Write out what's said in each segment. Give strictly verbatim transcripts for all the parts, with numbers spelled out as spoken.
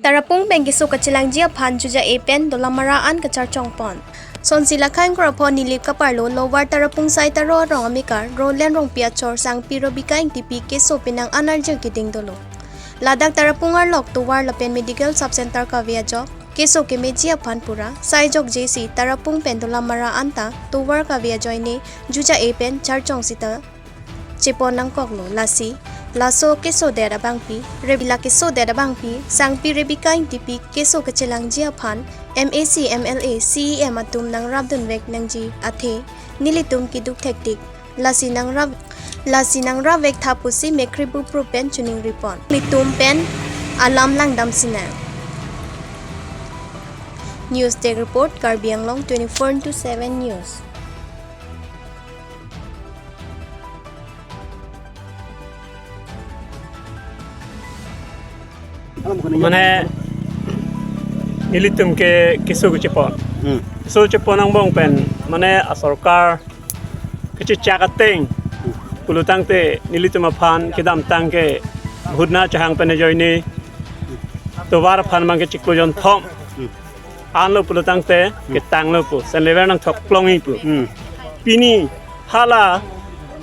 Tarapung pen keso kachelangji aphan Juja A pen Dolamara an kacharchong pon. Sonsi Lakhain Kropo Nilip kaparlo Lower Tarapung Sai Taro arong amekar Roland Rongpi achor Sangpi Rebecca Ingtipi keso penang an arju keding dolo. Ladak Tarapung arlok tovar lapen medical sub center kave ajok keso kemeji aphan pura sai jokje si Tarapung pen Dolamara anta tovar kave ajoine Juja A pen charchong sita chepon nangkoklo. Lasi laso kesodet abangpi Rebila kesodet abangpi Sangpi Rebecca Ingtipi keso kachelangji aphan M A C, M L A, C E M atum nangrapdunvek nangji athe nelitum keduk thektik. Lasi nangrap lasi nangrapvek tha pusi Mekkri Bupru pen choningri pon. Nelitum pen alam langdam sinang. News Desk Report, Karbi Anglong twenty-four into seven News. Mane nelitum ke keso kechepon. Hmm. Keso chepon angbong pen mane asorkar kechechak ateng pulo tangte nelitum aphan kedamtang ke bhutna chahang pen ajoine tovar aphan mang ke chiklo jonthom. Hmm. Anlo pulo tangte ketanglo pu. Sen lever nangthok plongji pu. Hmm. Pini hala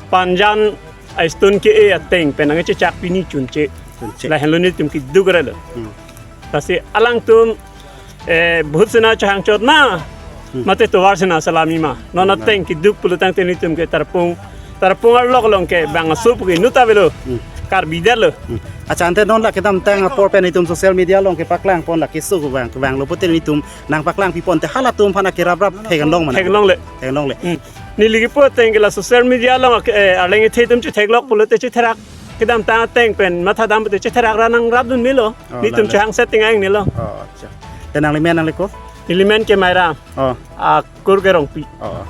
panjan a-stone ke-e ateng pen nangchechak pini chunche. Chunche. Lahenlo nelitum keduk relo. Hmm. Lasi alangtum, eh, bhut sena chahang chot ma. Hmm. Mate tovar sena salami ma. Non ateng keduk pulo tangte nelitum ke Tarapung Tarapung arlok along ke bang aso puke nuta velo. Hmm. Karbi det lo. Hmm. Accha, ante non la kedamtang apor pen itum social media along kepaklang pon la keso kevang kevanglo pute itum nangpaklang pipon te halatum aphan ke raprap theklong mana? Theklongle. Theklongle. Hmm. Neli kipu ateng ke la social media along ke, eh, arleng ethe atum chetheklok pulote chetherak. Kedamtang ateng pen mathadam pute chetherak ra nangrapdun melo. Oh, nelitum lale. Chahang setting aing nelo. Oh, accha. Te nanglimen nangliko? Nelimen ke Mairam. Oh. Akur ke Rongpi. Oh, oh.